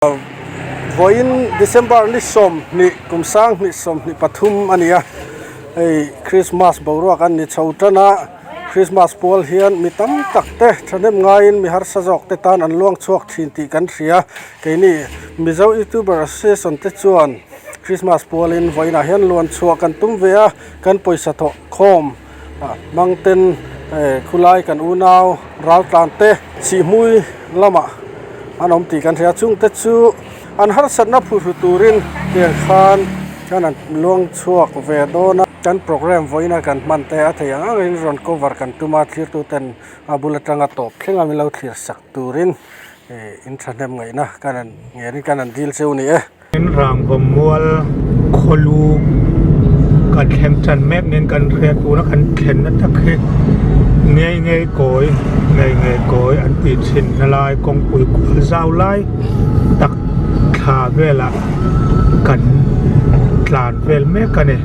Vawiin December ni 20 kum 2023 a ni a, hei Christmas boruak an ni chho tan a, Christmas pual hian mi tam tak te thahnem ngaiin mi harsa zawk te tan an luang chhuak thin tih kan hria, keini Mizo Youtuber Association te chuan Christmas pualin vawiinah hian luan chhuah kan tum ve a, kan pawisa thawh khawm hmang ten khulai kan unau raltlan te chhihmui lamah an awm tih kan hria chungte chu an harsatna phuhru turin tiang khan khan an luang chhuak ve dawn a kan programme vawiina kan hman te a thei ang angin rawn cover kan tum a thlirtu ten a bul atanga tawp thleng a min lo thlir sak turin ih in thahnem ngaihna kan han ngerin kan han dil cheu a ni e. In rangva mual khawlu kan thleng tan mek nen kan hria tuna kan thlenna tak hi ngei ngei kawi ngei ngei kawi an tih thin na lai kawngpui kual zau lai tak thla velah kan tlan vel mek a ni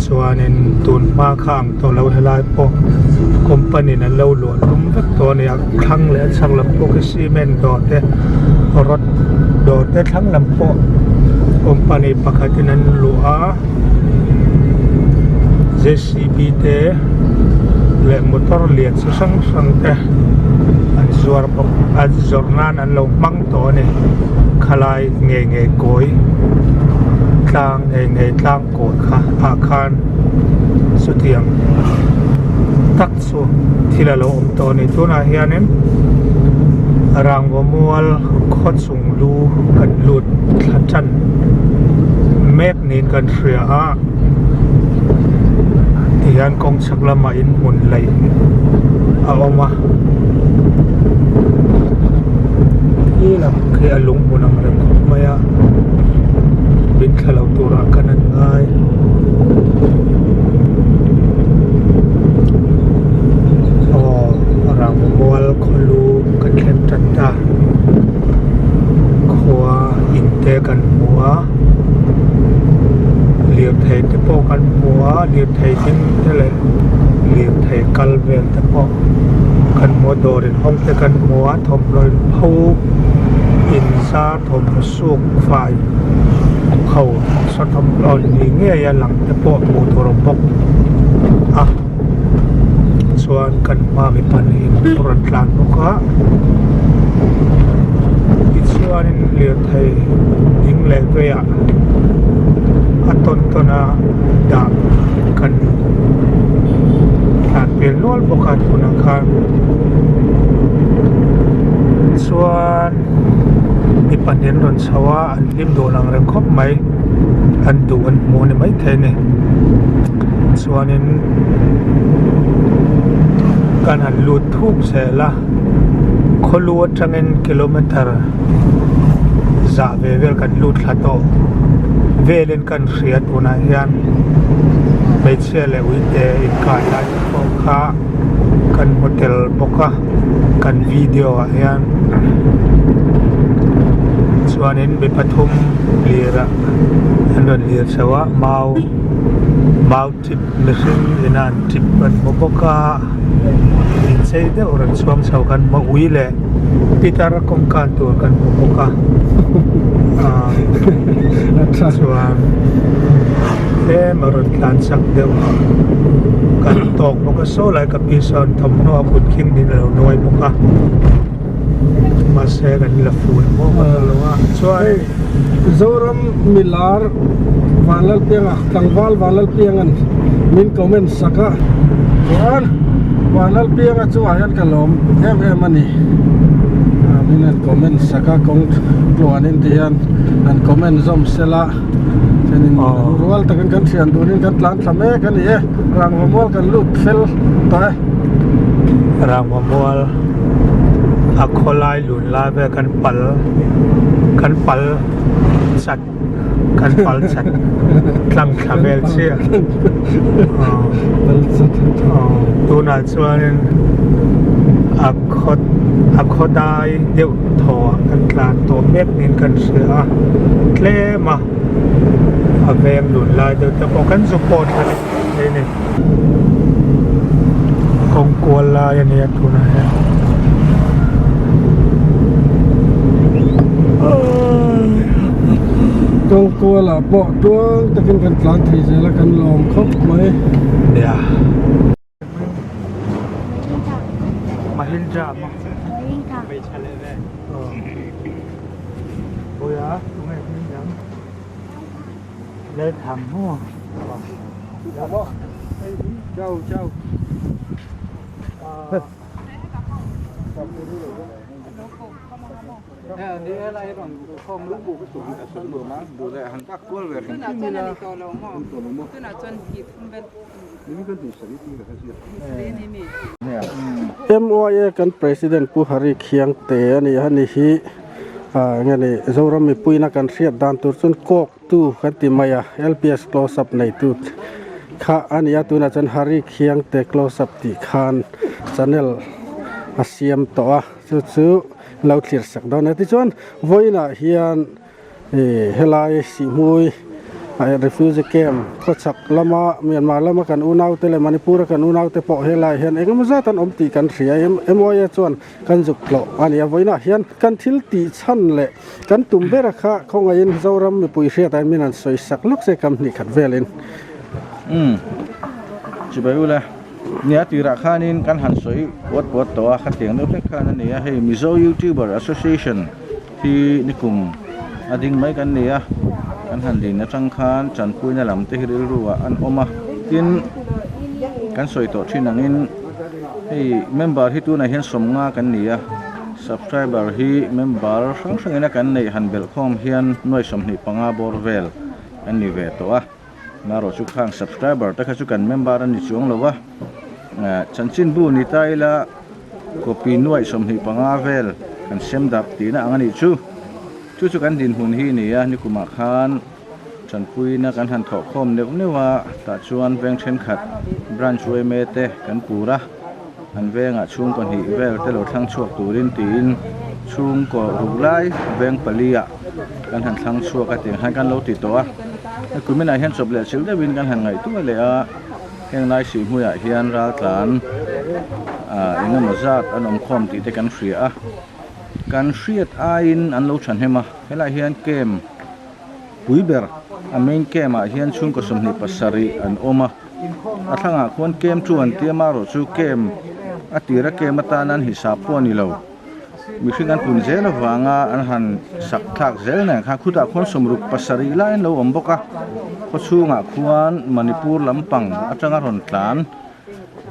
chuanin tun hma kha ang tawh lo helai pawh company in an lo luah tum vek tawh a ni a thlang leh a chhak lam pawh khi cement dawr te rod dawr te thlang lam pawh company pakhat in an luah a J C B te leh motor lian chi hrang hrang te an zuar bawk a zawrh nan an lo hmang tawh a ni khalai ngei ngei kawi tlang ngei ngei tlang kawi kha ah khan chutiang tak chu thil a lo awm tawh a ni tunah hianin rangva mual khaw chung lu kan lut thla tan mek niin kan hria a tihian kawng chhak lamah in hmun laih a awm a khi lam khi a lung hmun ang reng khawp mai a min thla lo turah khan an ngai. Aw rangmual khawlu kan thleng tan ta khua in te kan hmu a lirthei te pawh kan hmu a lirthei ding te leh lirthei kal vel te pawh kan hmu a dawr in hawng te kan hmu a thawmhnaw in pho in zar thawmhnaw suk fai ho saw thawmhnaw ni ngei a lang te pawh hmuh tur a awm bawk a chuan kan hma mi pahnihin rawn tlan bawk a tichuanin lirthei ding leh veiah a tawn tawn a dah kan tlan pel nual bawk a tunah khan chuan mi pahnih an rawn chho a an hlim dun ang reng khawp mai an duh an hmu a ni maithei a ni chuanin kan han lut thuk zel a khawlu atangin kilometer zah ve vel kan lut thla tawh velin kan hria tunah hian hmeichhia leh uite inkai lai te pawh kha kan hmu tel bawk a kan video ah hian chuanin mi pathum lir ah an rawn lir chho a mau mau chip mihring ina an chip an hmu bawk a inchei deuh rawn chhuang chho kan hmu a ui leh pitar kawngkan tur kan hmu bawk a ah chuan tlem a rawn tlan chak deuh a kan tawk bawk a saw lai ka pi sawn thawmhnaw a kut khing niin a lo nuai bawk a mahse kan la ful maw lo a chuan Zoram milar Vanlalpianga tlangval Vanlalpianga'n min comment sak a chuan Vanlalpianga chungah hian ka lawm em em a ni min han comment sak a kawng tluanin ti hian han comment zawm sela chuanin rual takin kan thian dunin kan tlan thla mek a ni e rangva mual kan lut fel tawh e. Rangva mual a khawlai lun lai vel kan pal kan pal chat kan pal chat tlang thla vel chiah tunah chuanin a khaw a khaw dai deuh thaw ah kan tlan tawh mek niin kan hria a tlem a a veng lun lai deuh te pawh kan zu pawh thla leh thei a ni kawng kual lai a nia tunah hian. kualah pawh tuang takin kan tlan thei zel a kan lawm khawp mai. Nia. Mahindra maw? Puia tunge hming dang? Lalthang maw? Chau chau. MYA kan President Pu Hari Khiangte a ni a ni hi ah enge ni Zoram mipuiin a kan hriat dan tur chuan kawk tu kan ti mai a LPS close up nei tu kha a ni a tunah chuan Hari Khiangte close up tih khan channel a siam tawh a chu chu lo thlir sak dawn a tichuan vawiinah hian Ih helai Sihhmui refugee camp khawchhak lama Myanmar lama kan unaute leh Manipur a kan unaute pawh helaiah hian engemaw zat an awm tih kan hria a MYA chuan kan zuk tlawh a ni a vawiinah hian kan thil tih chhan leh kan tum bera kha khawngaihin Zoram mipui hriatah min han sawi sak lawk se kam hnih khat velin. Umm chibai ula nia tirah khanin kan han sawi puat puat tawh a khatiang deuh hlek khan a ni a hei Mizo Youtuber Association Hi nikum a ding mai kan ni a, kan han din atang khan tanpuina lam te hi rilru ah an awm a, tin kan sawi tawh thin angin hei member hi tunah hian sawmnga kan ni a, subscriber hi member hrang hrang ina kan neih han belh khawm hian nuai 25 bawr vel kan ni ve tawh a, marawh chu khang subscriber te kha chu kan member a ni chuang lo va, chanchinbu ni ta ila. Copy nuaih 25 vel kan sem darh tihna ang a nih chu. Chu chu kan dinhmun hi a ni a, nikumah khan tanpuina kan han thawh khawm neuh neuh a, tah chuan veng thenkhat branch yma te kan pur a, an vengah chhungkaw hnih vel te lo thlang chhuak turin tiin chhungkaw ruk lai veng pali ah kan han thlang chhuak a tiang khan kan lo ti tawh a. Kuminah hian chawp leh chilh deuhin kan han ngaihtuah leh a. Heng lai sihhmuiah hian raltlan ah eng emaw zat an awm khawm tih te kan hria a kan hriat aiin an lo thahnem a helaiah hian camp pui ber a main camp ah hian chhungkaw 27 an awm a a thlangah khuan camp chu an tia marawh chu camp a tira camp atana an hisap pawh a ni lo. Mihring an pun zel avanga an han sak thlak zel nen khan khutah khuan 67 lai an lo awm bawk a khaw chhungah khuan Manipur lampang atanga rawn tlan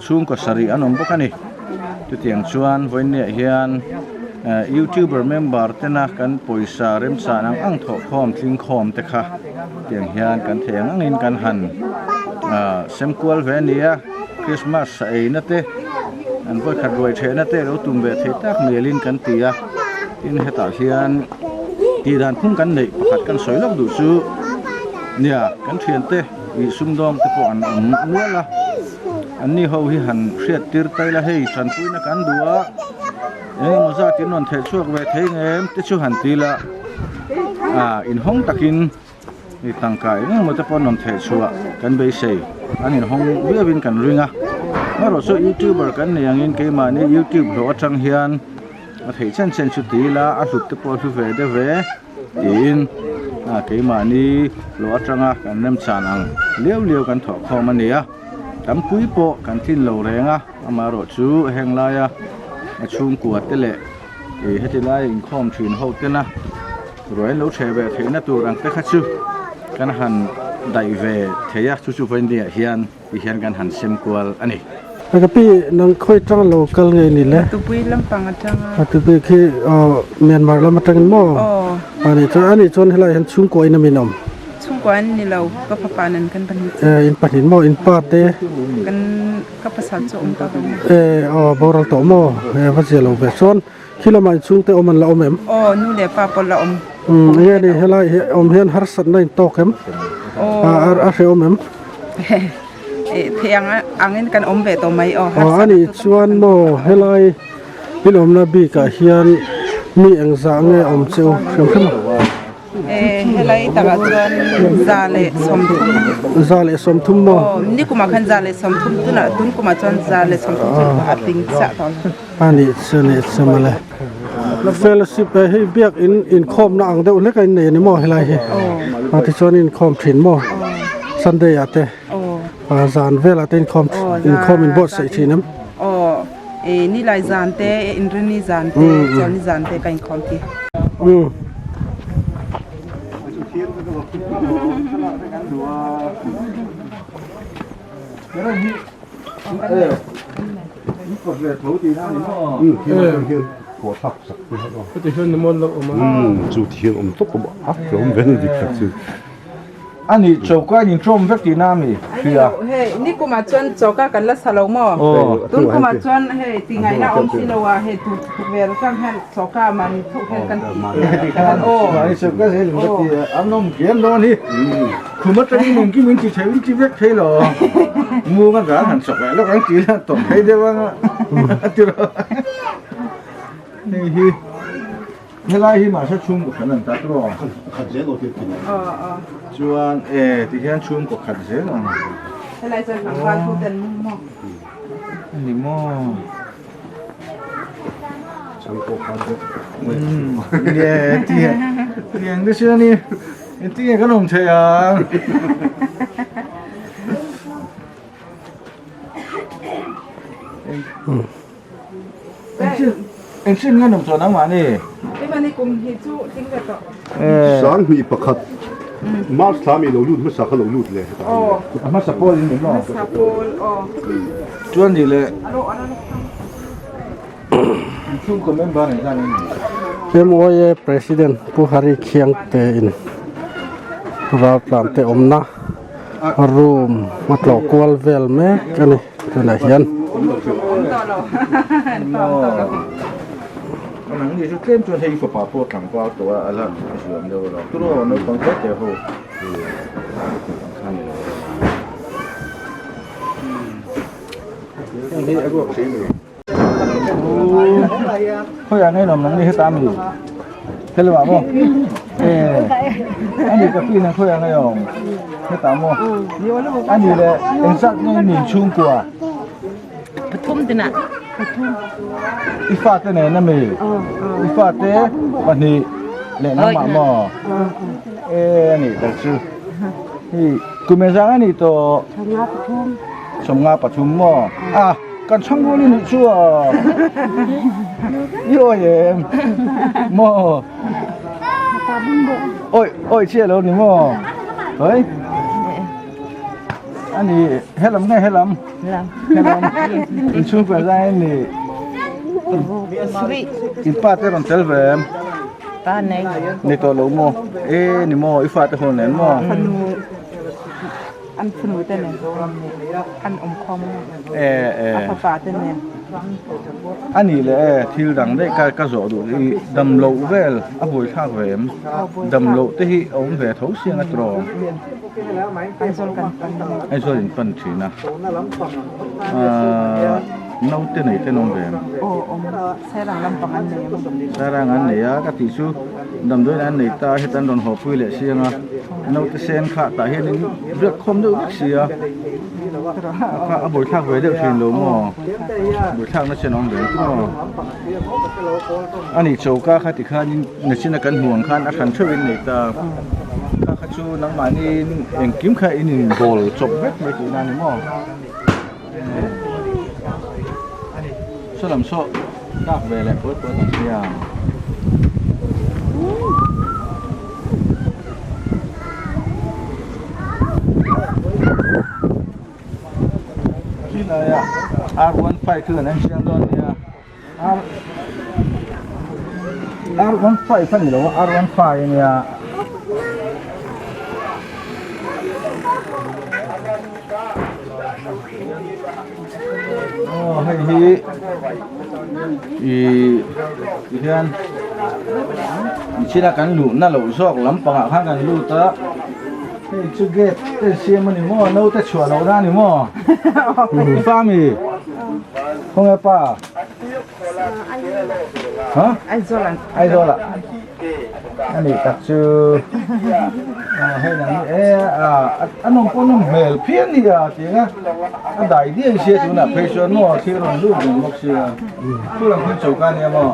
chhungkaw sarih an awm bawk a ni chutiang chuan vawiinniah hian eh youtuber member tena kan pawisa remchan ang ang thawhkhawm tlingkhawm te kha tiang hian kan thei ang angin kan han ah sem kual ve a ni a Christmas a eina te. An vawikhat ruai thehna te lo tum ve thei tak mialin kan ti a, tin hetah hian tih dan phung kan neih pakhat kan sawi lawk duh chu nia kan thiante ih sumdawng te pawh an awm nual a, anni ho hi han hriat tir ta ila hei tanpuina kan duh a eng emaw zat in rawn theh chhuak ve thei ngem te chu han ti ila ah inhawng takin. Hei tangka eng emaw te pawh an rawn theh chhuah kan beisei an inhawng viauin kan ring a amaherawh chu youtuber kan nei angin keimahni youtube hlawh atang hian a theih chen chen chu ti ila a hlut te pawh a hlu ve deuh ve tiin ah keimahni hlawh atanga kan remchan ang liau liau kan thawh khawm a ni a tampui pawh kan tlin lo reng a amaherawh chu heng laia a chhungkua te leh ih heti laia inkhawm thin ho tena. Ruai lo chhe ve theihna tur ang te kha chu kan han daih ve thei a, chu chu vawiin hian ti hian kan han sem kual a ni. Ka pi nang khawi tang lo kal nge ni le? Tupui lampang atanga. A tupui khi Myanmar lam atangin maw? Aw. Ani chuan ani chuan helai hian chhungkua in a min awm? Chhungkua an ni lo, ka fapa nen kan pahnih chu. In pahnih maw? In pa te? Kan ka pasal chu awm tawh lo. Aw boral tawh maw? Va zia lo ve chuan. Khi lamah inchhungte awm an la awm em? Aw, nu leh pa pawh la awm. Umm, enge ni helai hi awm hian harsatna in tawk em? Aw. A hrehawm em? Eh, thei ang angin kan awm ve tawh mai aw. Aw, ani chuan maw helai in awmna bikah hian mi engzah nge awm che u hrim hrim a? Eh, helai takah chuan 130. 130 maw? Aw, nikumah khan 130 tunah tun kumah chuan 130 chu a tling chiah tawh lo. A nih chu nih chu mawle. Fellowship hei biak in inkhawm na ang deuh hlek a innei a ni maw helai hi a tichuan inkhawm thin maw Sunday ah te zan velah te inkhawm inkhawm inbuatsaih thin em. Aw nilai zan te inrini zan te chawlhni zan te ka inkhawm ti. Ani choka in tawm vek tihna ami hria. Hei nikumah chuan choka kan la sa lo maw? Tun kumah chuan hei tingaihna awm si lo a hei tur tukverh atang hian choka mahni thuk hian kan ti aw. Mahni choka zel in ka ti a an awm kiam dawn hi. Khum atangin engkim in ti thei in ti vek thei lo. Mu nga zan han chawk leh lawk ang ti ila tawp thei deuh anga a ti rawh. Hei hi helai hi mahse chhungkaw khat an tat rawh. Khat zel aw tir thin. Chuan e ti hian chhungkaw khat zel ang. Helai chuan tlangval ho ten mum maw. Ani maw. Tiang te chuan i engtin nge kan awm theih ang. Engchin nge awm chuan nangmah ni? Sanghnih pakhat March thla mi lo lut hmasa kha lo lut le hetah hian. A hmasa pawl in ni maw? Chuan ni le Chhungkaw member nen hian an ni. MYA President Pu Hari Khiangte in raltlan te awmna room a tlawh kual vel mek a ni tunah hian. Nang ni chu tlem chuan hei fapa pawh tlangval tawh a a la zuam deuh a lo turaw naupang te te ho kha ni lo. Khawiah nge lawm nang ni heta mi hello ah maw eh ani ka pi nang khawiah nge awm heta maw ani le engzat nge ni chhungkua pathum tina pathum i fate nen ami i fate pahnih leh nangmah maw eh ani tak chu hi kum engzah nge ni tawh sawmnga pathum sawmnga pathum maw a kan chhang rual i nih chu a i awi em maw awi awi chiah lo ni maw hawi ani helam nge helam helam inchhungkua zai a ni in pa te rawn tel ve em Pa nei. Nei tawh lo maw? E ni maw i fate ho nen maw? Fanu an fanu te nen an awm khawm maw? E e. A fapa te nen. A nih leh e thil dang daih ka ka zawh duh hi dam loh vel a buai thlak ve em? Dam loh te hi a awm ve tho siang a tiraw? Aizawl kan pan. Aizawl in pan thin a. Ahh naute nei te an awm ve em? Aw awm. Sairang lampang an nei a. Sairang an nei a, ka tih chu damdawiin an nei ta a, heta an rawn haw pui leh siang a, naute sen kha tah hianin riak khawm deuh vek si a, kha a buaithlak ve deuh thin lo maw, buaithlakna chen a awm ve ang chu maw. Ani choka kha tikhanin nachina kan hmuh ang khan a hran theuhin nei ta, kha kha chu nangmahniin engkim kha in inbawl chawp vek mai tihna a ni maw. Saw lam saw kak ve leh puat puat ang sia. Khilaiah R15 khi kan en chiang dawn nia. R R15 a ni lo a R15 a nia. Aw hei hi ih ti hian nichina kan luhna loh zawk lampangah khan kan lut a hei chu gate te siam a ni maw naute chhuah lohna a ni maw i fa mi. Khawnge pa? Ha? Aizawl ah. Aizawl ah. Ani tak chu hei nang hi e a nawm pawh nawm hmel phian hi a tiang a a dai diai sia tunah phei chuan maw thil rawn lut reng bawk sia thu lam khan choka ania maw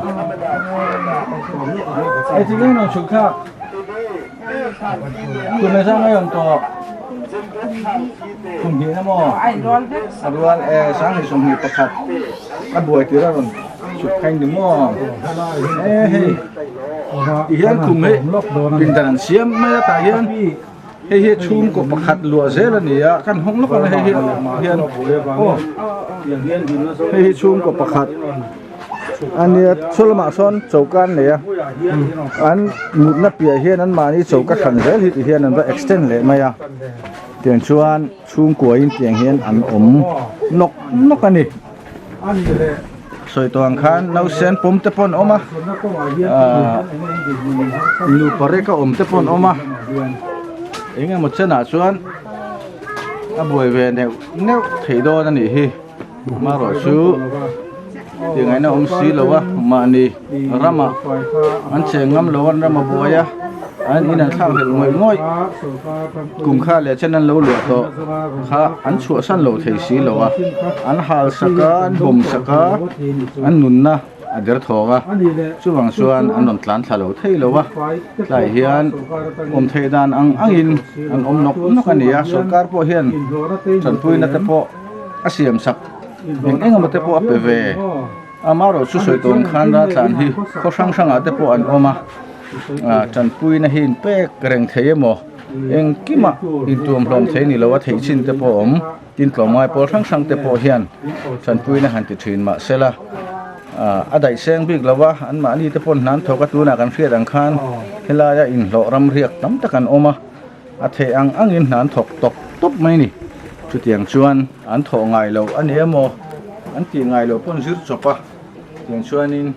hei ti nge rawn chhuk thlak kum ezah ngai awm tawh kum hnih na maw a rual e sanghnih 21 a buai tir a rawn chhuk kha ni maw e hei ti hian khum hi pindan an siam mai a tah hian hei hi chhungkaw pakhat luah zel a ni a kan hawng lawk ang hei hi hian aw hei hi chhungkaw pakhat a nia saw lamah sawn choka an nei a an mutna piah hian an mahni choka hran zel hi ti hian an va extend leh mai a tiang chuan chhungkua in tiang hian an awm nawk nawk a ni. Sawi tawh ang khan nausen pawm te pawh an awm a ahh nupa rek a awm te pawh an awm a eng emaw chenah chuan a buai ve neuh neuh theih dawn a nih hi amaherawh chu tih ngaihna awm si lo a mahni ramah an cheng ngam lo an ram a buai a an in an thlak hlelh ngawih ngawih kum kha leh chen an lo luah tawh kha an chhuahsan lo thei si lo a an hal sak a an bawm sak a an nunna a der thawk a chuvang chuan an rawn tlan thla lo thei lo a tlai hian awm theih dan ang angin an awm nawk nawk a ni a sorkar pawh hian tanpuina te pawh a siam sak eng eng emaw te pawh a pe ve amaherawh chu sawi tawng khan raltlan hi khaw hrang hrangah te pawh an awm a ah tanpuina hi inpek reng thei emaw engkimah intuam hlawm thei ni lo a theih chin te pawh a awm tin tlawmngai pawl hrang hrang te pawh hian tanpuina han ti thin mahsela ah a daih seng bik lo a anmahni te pawh hnan thawk a tunah kan hriat ang khan helaia inhlawh ram riak tam tak an awm a. A theih ang angin hna an thawk tawp tawp mai a ni. Chutiang chuan an thawh ngai loh a ni emaw an tih ngai loh pawn zir chawp a, tiang chuanin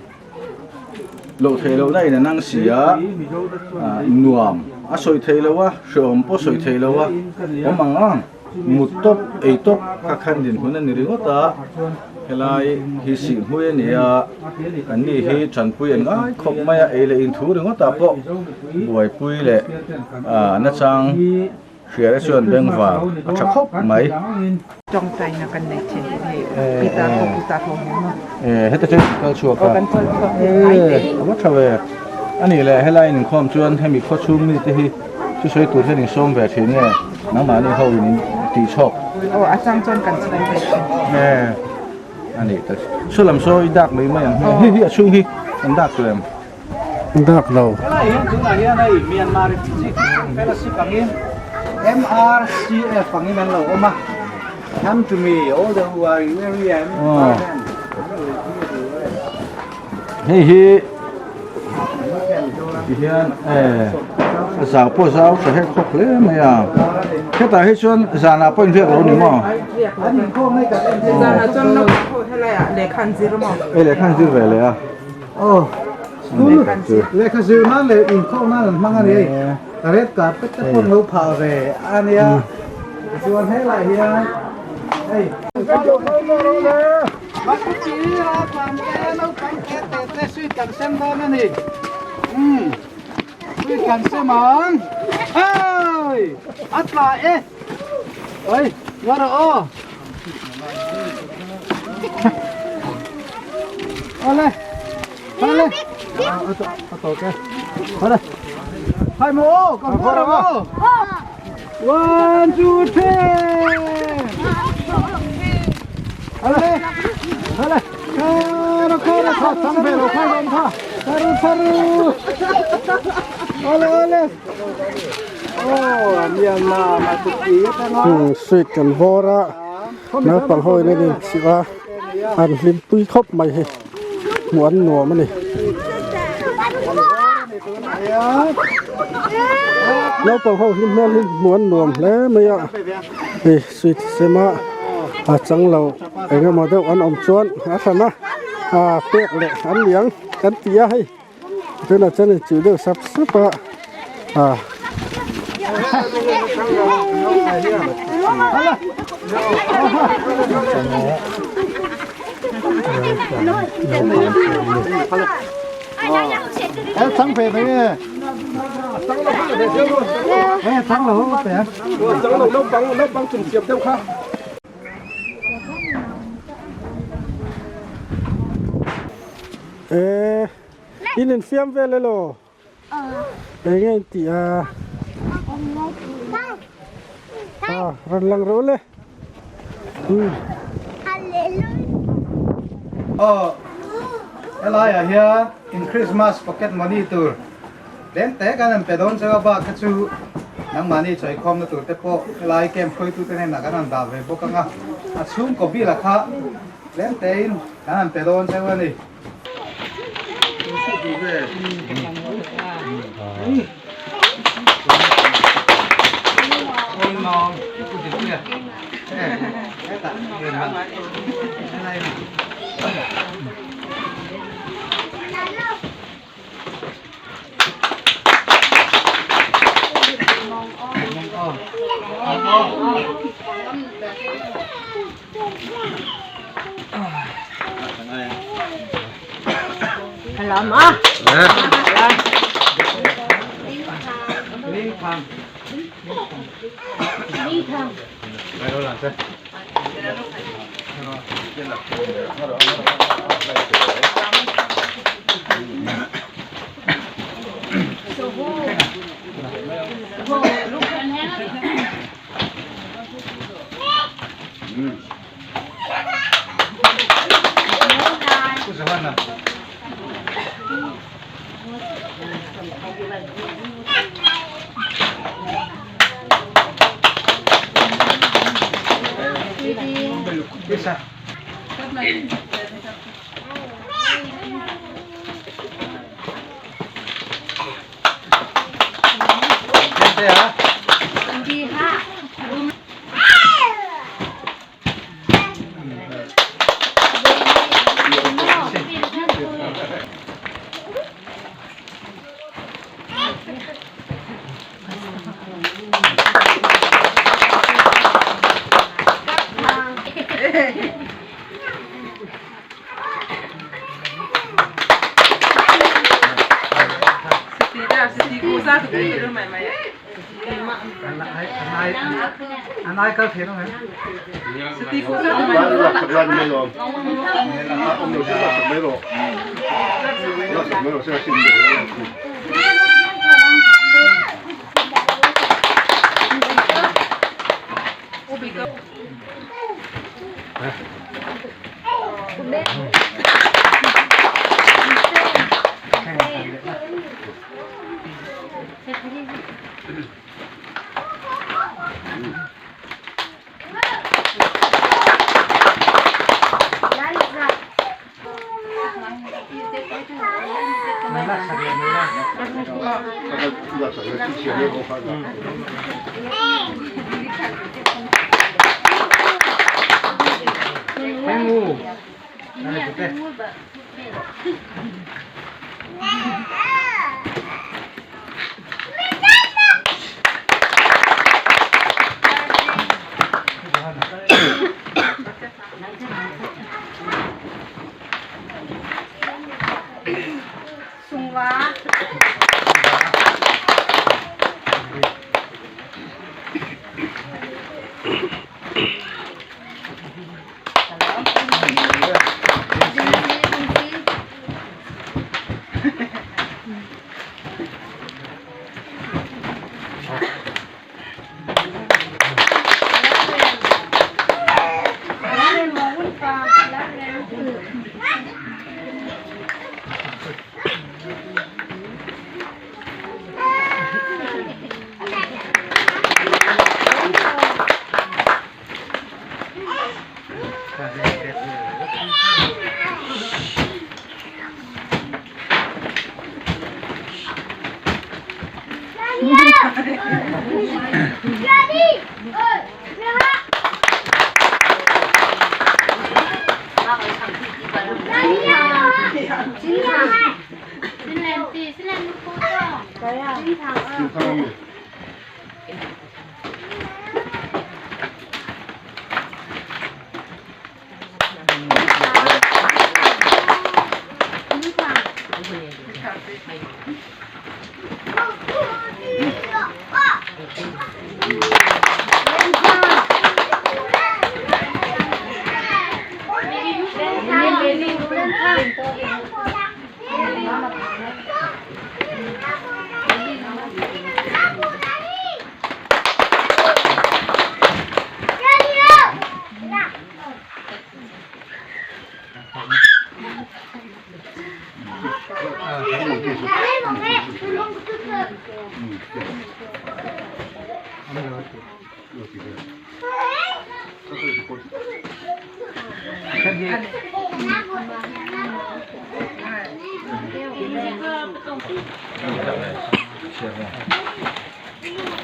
loh theih lohna in an ang si a, nuam a sawi theih loh a, hrehawm pawh sawi theih loh a, awm ang ang mut tawp ei tawp kha khan dinhmun a ni ringawt a, helai hi sihhmui a ni a, an ni hi tanpui an ngai khawp mai a, ei leh inthu ringawt ah pawh buaipui leh ah nachang hria te chuan bengvar a tha khawp mai. Tawngtaina kan nei thin hei Peter ho Putar ho hi maw. E heta chu kal chhuak a. Aw kan kal chhuak e a va tha ve. A nih leh helai in inkhawm chuan hemi khaw chhung mi te hi chu sawi tur hian insawm ve thin nge nangmahni ho in tih chhawk. Aw a chang chuan kan chhawm ve thin. E a nih tak saw lam saw i dak mai mai ang hei hi a chhung hi kan dak tur em. Dak lo. Helai hian tunah hian hei Myanmar Refugee Fellowship angin MRCF angin an lo awm a Come to me all the who are weary and burdened. Hei hi tihian a zau pawh zau tha hek khawp hle mai a hetah hi chuan zanah pawh inriak lo ni maw Zanah chuan naupang ho helaiah lehkha an zir maw? Hei lehkha an zir ve leh a. Aw school lehkha zir nan leh inkhawm nan an hmang a ni hei red carpet te pawh an lo phah ve a nia chuan helaiah hian hei One, two, three. Sweet kan bawr a naupang ho in an inchhip a an hlim pui khawp mai hi hmuh an nuam a ni. Naupang ho hlim hmel hi hmuh an nuam hle mai a hei sweet sem a a chang lo eng emaw deuh an awm chuan a hran a ah pek leh an ni ang kan ti a hei tunah chuan inchuh deuh sap sap a ah. Thang ve mai e. Thang lo ho pe. Thang lo naupang naupang chumchiap deuh kha. E in infiam vel elaw? Eng nge in tih a? A rawn lang rawh le. Aw helai ah hian in Christmas pocket money tur tlem te kan han pe dawn cheu a bak kha chu nangmahni chawikhawmna tur te pawh helai camp hruaitute hnenah kan han dah ve bawk ang a, a chhungkaw bill ah kha tlem tein kan han pe dawn cheu a ni.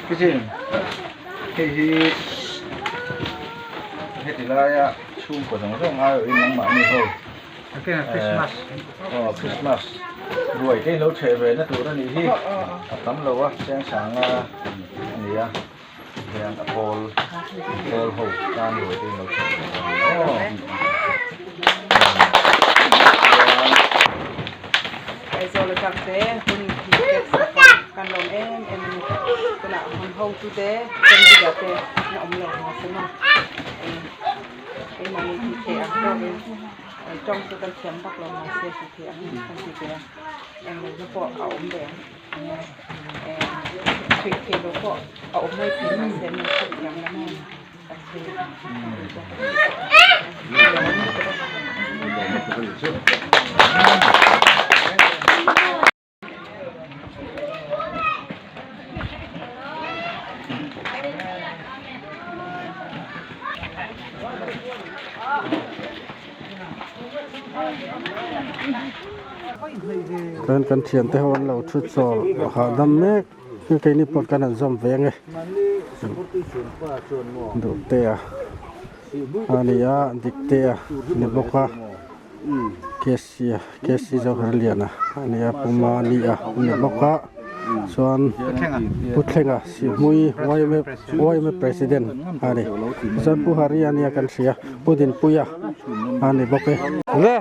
Kichin hei hi heti laia chhungkaw zawng zawng aiawhin nangmahni ho aw Christmas ruai te lo chheh ve na tur a nih hi a tam lo a cheng sanga a ni a hian a pawl pawl ho tan ruai te lo chheh ve a ni aw. Aizawl atang te hun kan lawm em em a ni tunah hun hotu te kan bulah te an awm lo mahse maw keimahni tih theih ang tawkin tawng chu kan thiam vak lo mahse tih theih ang kan ti ve a englo na pawh a awm ve ang chhui theih loh pawh a awm mai thei mahse min hriatthiam lam a kan chhui Chuan kan thiante ho an lo thu chawl hahdam mek keini pawh kan han zawm ve ang e duh te a a ni a dik te a ni bawk a. Kc Kc Zoherliana a ni a Pu Mani a ni bawk a chuan Pu Thlenga Sihmui yma yma President a ni chuan Pu Hari a nia kan hria Pu Dinpuia a ni bawk e. Le.